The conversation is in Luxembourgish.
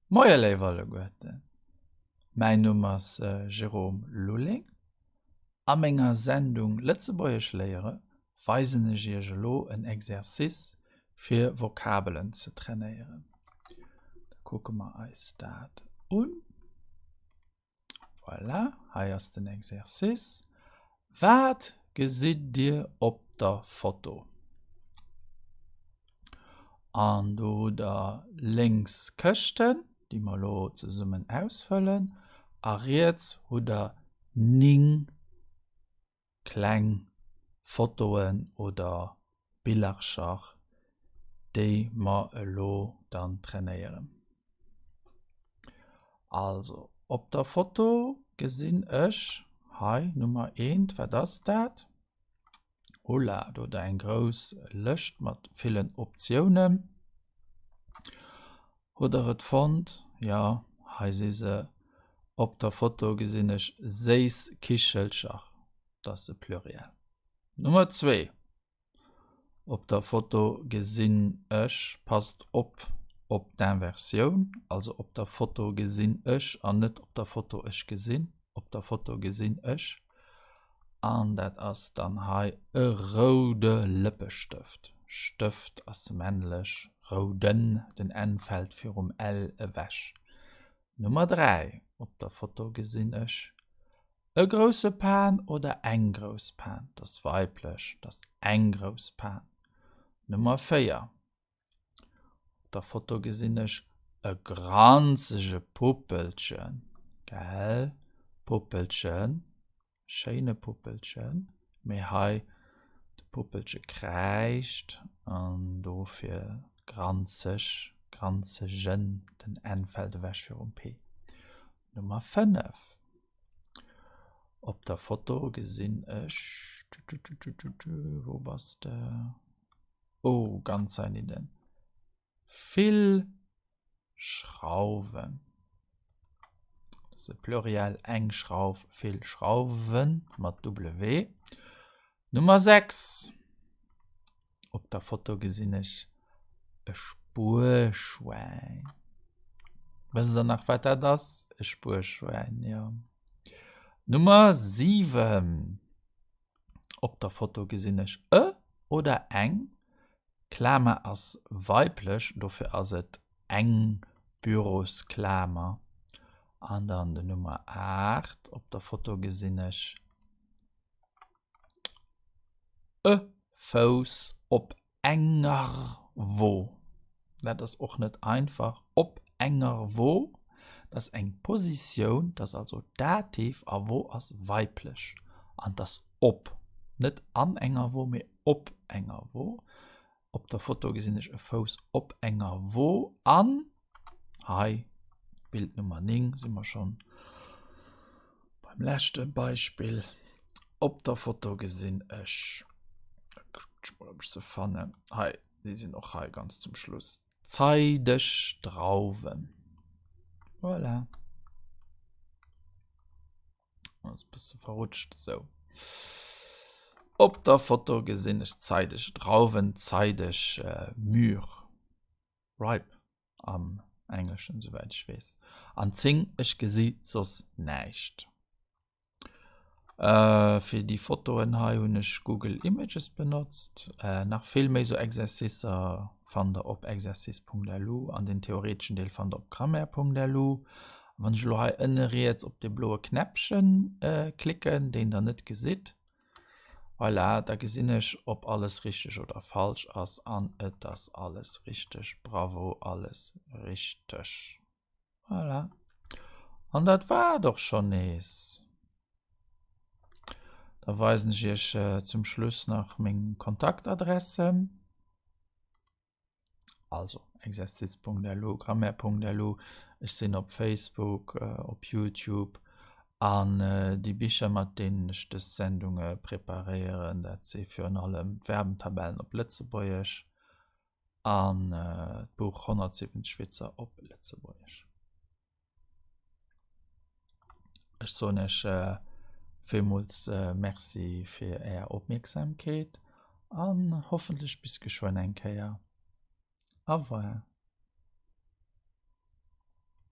Moie léif alleguerten, mäin Numm ass Jérôme Lulling. A menger Sendung Lëtzebuergesch léiere weisen ech iech elo en Exercice fir Vokabelen ze trainéieren. Da kucke mer eis dat un. Voilà, hei ass den Exercice. Wat gesitt Dir op der Foto? An do hutt Der lénks Këschten, déi mer elo zesummen ausfëllen, a riets hutt Der 9 kleng Fotoen oder Billercher, déi mer elo dann trainéieren. Also, op der Foto gesinn ech hei Nummer eent, wat ass dat? Hola, do hutt der eng grouss Lëscht mat villen Optiounen. Hutt der et fonnt? Jo, hei si se. Op der Foto gesinn ech séiss Kichelcher, dat ass de Pluriel. Nummer zwee, Op der Foto gesinn ech, passt op op d'Inversioun, also op der Foto gesinn ech an net op der Foto ech gesinn, op der Foto gesinn ech. An dat ass dann hei e roude Lëppestëft. Stëft ass männlech, rouden, den n fält virum l ewech. Nummer 3, Op der Foto gesinn ech e grousse Pan oder eng grouss Pan. Dat ass weiblech, dat ass eng grouss Pan. Nummer 4, Op der Foto gesinn ech e granzege Puppelchen, gell? Puppelchen, schéine Puppelchen, mee hei de Puppelche kräischt an dofir granzeg, granzegen, den n fält ewech virum p. Nummer 5, Op der Foto gesinn ech, wou bass de? Oh, ganz heinidden. Vill Schrauwen. Dat ass e Pluriel, eng Schrauf, vill Schrauwen mat W. Nummer 6. Op der Foto gesinn ech e Spuerschwäin. Wësst der nach, wat dat ass? E Spuerschwäin, jo. Nummer 7. Op der Foto gesinn ech e oder eng. Klamer ass weiblech, dofir ass et eng Bürosklamer. An dann den Nummer 8. Op der Foto gesinn ech e Fouss op enger Wo. Dat ass och net einfach. Op enger Wo, dat ass eng Positioun, dat ass also Dativ a Wo ass weiblech. An et ass op, net an enger Wo, mee op enger Wo. Op der Foto gesinn ech e Fouss op enger Wo an hei Bild Nummer 9 si mer schonn beim leschte Beispill. Op der Foto gesinn ech, kuck ech mol ob ech se fannen, hei, déi sinn och hei ganz zum Schluss, zeideg Drauwen. Voilà. Ass bësse verrutscht sou. Op der Foto gesinn ech zeideg Drauwen, zeideg äh, mûr, ripe am Engleschen, souwäit ech weess. An 10, ech gesi soss näischt. Äh, fir déi Fotoen hei hunn ech Google Images benotzt. Äh, nach vill méi sou Exercicer fannt der op exercice.lu an den theoreteschen Deel fannt der op grammaire.lu. Wann ech elo hei ënne riets op de bloe Knäppchen äh, klicken, deen der net gesitt, voilà, da gesinn ech, ob alles richteg oder falsch ass an et ass alles richteg. Bravo, alles richteg. Voilà. An dat war et och schonn nees. Da weisen ech iech äh, zum Schluss nach meng Kontaktadressen. Also exercice.lu, grammaire.lu, ech sinn op Facebook, äh, op YouTube an äh, déi Bicher, mat deenen ech dës Sendunge preparéieren, dat si virun allem d'Verbentabellen op Lëtzebuergesch an äh, d'Buch 170 Witzer op Lëtzebuergesch. Ech soen Iech villmools Merci fir Är Opmierksamkeet an hoffentlech bis geschwënn eng Kéier. Au revoir.